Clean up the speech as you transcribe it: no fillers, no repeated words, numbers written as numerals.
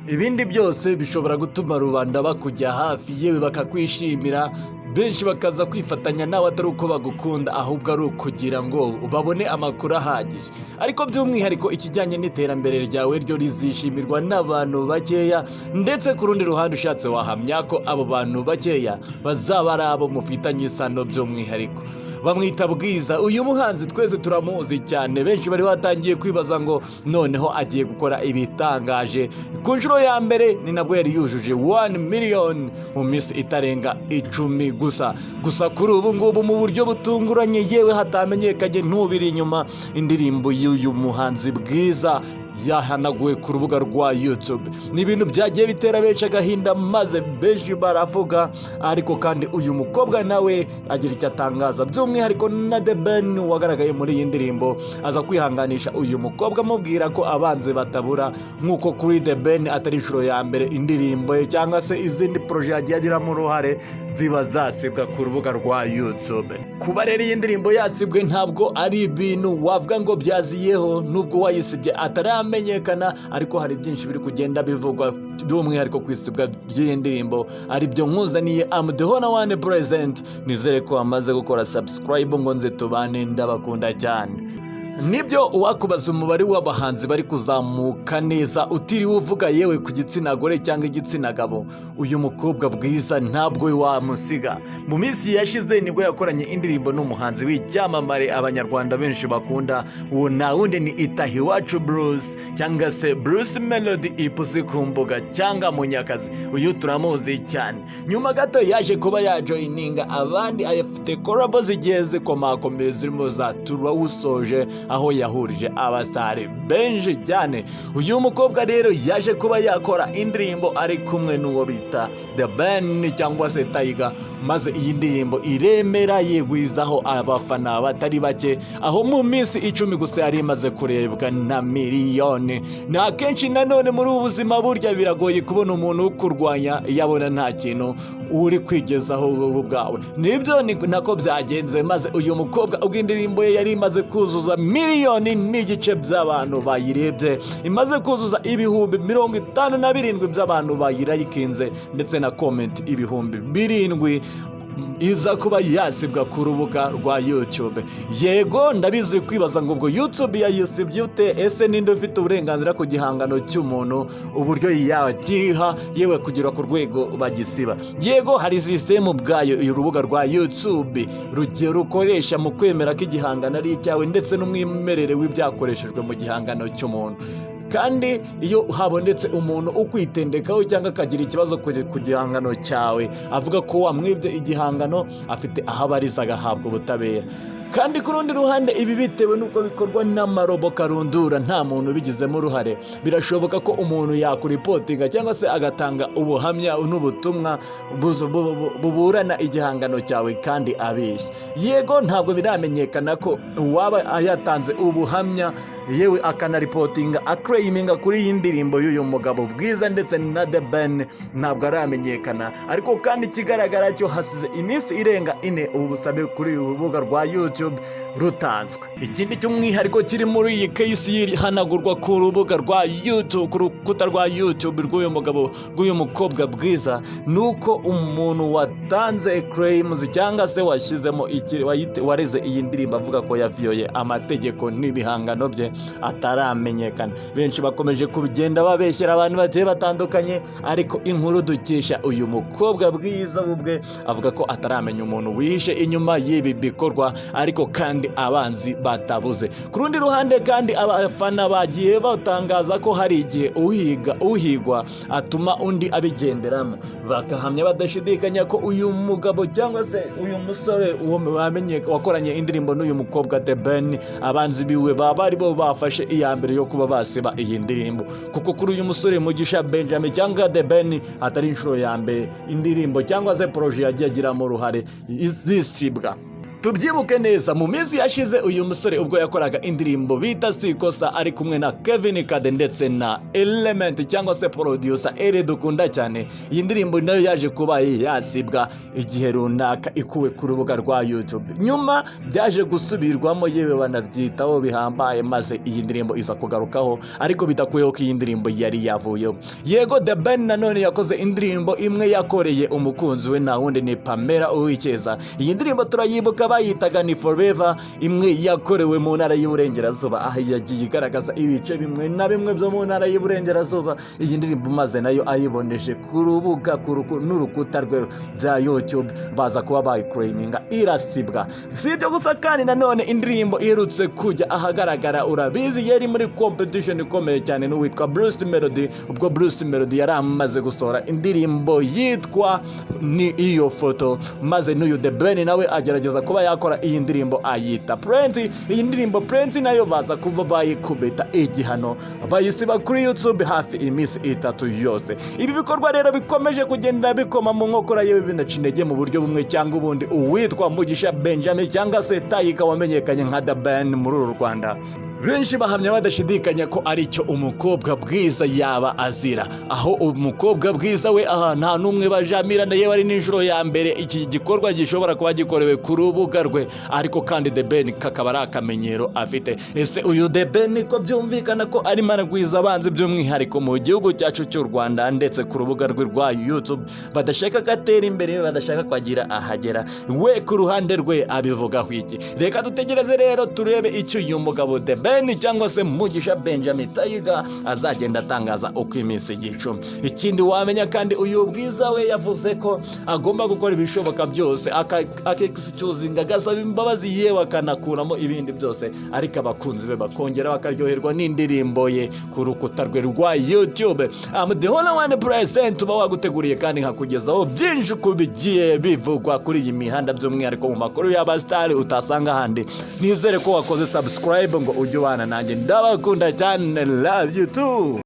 Ibindi byose bishobora gutuma rubanda bakujya hafi, yewe bakakwishimira, benshi bakaza kwifatanya nawe, atari uko bagukunda, ahubwo ari ukugira ngo babone amakuru ahagije. Ariko by'umwihariko ikijyanye n'iterambere ryawe ryo rizishimirwa n'abantu bakeya, ndetse ku rundi ruhande ushatse wahamya ko abo bantu bakeya bazaba ari abo mufitanye isano. By'umwihariko bamwita Bwiza. Uyu muhanzi twese turamuzi cyane. Benshi bari batangiye kwibaza ngo noneho agiye gukora ibitangaje ku nshuro ya mbere. Ni nabwo yari yujuje 1 miliyoni mu minsi itarenga 10 gusa. Gusa kuri ubu ngubu, mu buryo butunguranye, yewe hatamenyekanye ntubiri inyuma, indirimbo y'uyu muhanzi Bwiza yahanaguwe ku rubuga rwa YouTube. Ni ibintu byagiye bitera benshi agahinda, maze benshi baravuga. Ariko kandi uyu mukobwa nawe agira icyo atangaza, by'umwihariko na The Ben wagaragaye muri iyi ndirimbo aza kwihanganisha uyu mukobwa, amubwira ko abanzi batabura, nk'uko kuri The Ben atari inshuro ya mbere indirimbo ye cyangwa se izindi projet yagiye agiramo uruhare ziba zasibwa ku rubuga rwa YouTube. Kuba rero iyi ndirimbo yasibwe ntabwo ari ibintu wavuga ngo byaziyeho, nubwo wayisibye ataramenyekana, ariko hari byinshi biri kugenda bivugwa, by'umwihariko ku isibwa ry'iyi ndirimbo, aribyo nkuzaniye. Am the honor one present. Nizere ko wamaze gukora subscribe ngo nze tubane. Ndabakunda cyane. Nibyo, uwakubaza umubare w'abahanzi bari kuzamuka neza utiriwe uvuga yewe ku gitsina gore cyangwa igitsina gabo, uyu mukobwa Bwiza ntabwo wamusiga. Mu minsi yashize nibwo yakoranye indirimbo n'umuhanzi w'icyamamare Abanyarwanda benshi bakunda. Uwo nta wundi ni Itahiwacu Bruce, cyangwa se Bruce Melody, ipusi ku mbuga, cyangwa Munyakazi. Uyu turamuzi cyane. Nyuma gato yaje kuba yajoininga abandi, afite collabo zigiye zikomakomeye zirimo za Turawusoje, aho yahurije abasitari benshi cyane. Uyu mukobwa rero yaje kuba yakora indirimbo ari kumwe n'uwo bita The Ben cyangwa se Tiger, maze iyi ndirimbo iremera, yigwizaho abafana batari bake, aho mu minsi 10 gusa yari imaze kurebwa na miliyoni. Ni akenshi nanone muri ubu buzima burya biragoye kubona umuntu ukurwanya yabona nta kintu uri kwigezaho wowe ubwawe. Nibyo, ni nako byagenze, maze uyu mukobwa ubwo indirimbo ye yari imaze kuzuza 1.5 miliyoni by'abantu bayirebye, imaze kuzuza 57,000 by'abantu bayilikinze, ndetse na comment 7,000, iza kuba yasibwa ku rubuga rwa YouTube. Yego, ndabizi kwibaza ngo ubwo YouTube yayisibye ute? Ese ninde ufite uburenganzira ku gihangano cy'umuntu, uburyo yagiha yewe kugera ku rwego bagisiba? Yego, hari sisitemu ubwayo uyu rubuga rwa YouTube rugiye rukoresha mu kwemera ko igihangano ari icyawe, ndetse n'umwimerere w'ibyakoreshejwe mu gihangano cy'umuntu. Kandi iyo habonetse umuntu ukwitendekaho cyangwa akagira ikibazo ku gihangano cyawe, avuga ko wamwibye igihangano, afite aho abariza agahabwa ubutabera. Kandi ku rundi ruhande, ibi bitewe n'uko bikorwa n'amarobo karundura, nta muntu ubigizemo uruhare, birashoboka ko umuntu yakureportinga cyangwa se agatanga ubuhamya n'ubutumwa buburana igihangano cyawe kandi abeshya. Yego, ntabwo biramenyekana ko uwaba yatanze ubuhamya, yewe akanareportinga, aclaiminga kuri iyi ndirimbo y'uyu mugabo Bwiza ndetse na The Ben, ntabwo aramenyekana. Ariko kandi ikigaragara cyo, hasize iminsi irenga 4 ubu busabe kuri uru rubuga rwa YouTube rutanzwe. Ikindi cy'umwihariko kiri muri iyi case y'ihanagurwa ku rubuga rwa YouTube, ku rukuta rwa YouTube rw'uyu mugabo, rw'uyu mukobwa Bwiza, ni uko umuntu watanze claims cyangwa se washyizemo wareze iyi ndirimbo avuga ko yaviyoye amategeko n'ibihangano bye ataramenyekana. Benshi bakomeje kugenda babeshyera abantu bagiye batandukanye, ariko inkuru dukesha uyu mukobwa Bwiza ubwe, avuga ko ataramenya umuntu wihishe inyuma y'ibi bikorwa, ariko kandi abanzi batabuze. Ku rundi ruhande kandi, abafana bagiye batangaza ko hari igihe uhiga uhigwa atuma undi abigenderamo, bakahamya badashidikanya ko uyu mugabo cyangwa se uyu musore, uwo wamenye wakoranye indirimbo n'uyu mukobwa The Ben, abanzi biwe baba ari bo bafashe iya mbere yo kuba basiba iyi ndirimbo, kuko kuri uyu musore Mugisha Benjamin cyangwa The Ben atari inshuro ya mbere indirimbo cyangwa se projet yagiye agiramo uruhare zisibwa. Tubyibuke neza, mu minsi yashize uyu musore ubwo yakoraga indirimbo bita Sikosa ari kumwe na Kevin Kade ndetse na Element cyangwa se producer Ere dukunda cyane, iyi ndirimbo nayo yaje kuba yasibwa igihe runaka, ikuwe ku rubuga rwa YouTube. Nyuma byaje gusubirwamo, yewe banabyitaho bihambaye, maze iyi ndirimbo iza kugarukaho, ariko bidakuyeho ko iyi ndirimbo yari yavuyeho. Yego, The Ben nanone yakoze indirimbo imwe yakoreye umukunzi we, nta wundi ni Pamela Uwicyeza. Iyi ndirimbo turayibuka, bayitaga ni Forever, imwe yakorewe mu Ntara y'Iburengerazuba, aho yagiye igaragaza ibice bimwe na bimwe byo mu Ntara y'Iburengerazuba. Iyi ndirimbo maze nayo ayiboneje ku rubuga n'urukuta rwe bya YouTube, baza kuba bayiclaiminga, irasibwa. Si ibyo gusa kandi, nanone indirimbo iherutse kujya ahagaragara, urabizi, yari muri competition ikomeye cyane n'uwitwa Bruce Melody, ubwo Bruce Melody yari amaze gusohora indirimbo yitwa ni iyo foto, maze n'uyu The Ben nawe agerageza kuba yakora iyi ndirimbo ayita Plenty. Iyi ndirimbo Plenty nayo baza kuba bayikubita igihano, bayisiba kuri YouTube hafi iminsi 3 yose. Ibi bikorwa rero bikomeje kugenda bikoma mu nkokora, yewe binaca intege mu buryo bumwe cyangwa ubundi uwitwa Mugisha Benjamin cyangwa se Tiger wamenyekanye nka The Ben muri uru Rwanda. Benshi bahamya badashidikanya ko ari cyo umukobwa Bwiza yaba azira, aho umukobwa Bwiza we aha nta n'umwe bajamirana, yewe ari n'inshuro ya mbere iki gikorwa gishobora kuba gikorewe ku rubuga rwe, ariko kandi The Ben kakaba ari akamenyero afite. Ese uyu The Ben ko byumvikana ko arimo aragwiza abanzi, by'umwihariko mu gihugu cyacu cy'u Rwanda ndetse ku rubuga rwe rwa YouTube, badashaka ko atera imbere, badashaka ko agira ahagera, we ku ruhande rwe abivugaho iki? Reka dutegereze rero turebe icyo uyu mugabo The Ben cyangwa se Mugisha Benjamin Tiger azagenda atangaza uko iminsi yicuma. Ikindi wamenya kandi, uyu Bwiza we yavuze ko agomba gukora ibishoboka byose akexcusinga, agasaba imbabazi, yewe akanakuramo ibindi byose, ariko abakunzi be bakongera bakaryoherwa n'indirimbo ye ku rukuta rwe rwa YouTube. I'm the only one present uba waguteguriye kandi nkakugezaho byinshi ku bigiye bivugwa kuri iyi mihanda, by'umwihariko mu makuru y'abasitari utasanga ahandi. Nizere ko wakoze subscribe ngo ujye ubana nanjye. Ndabakunda cyane, love you too.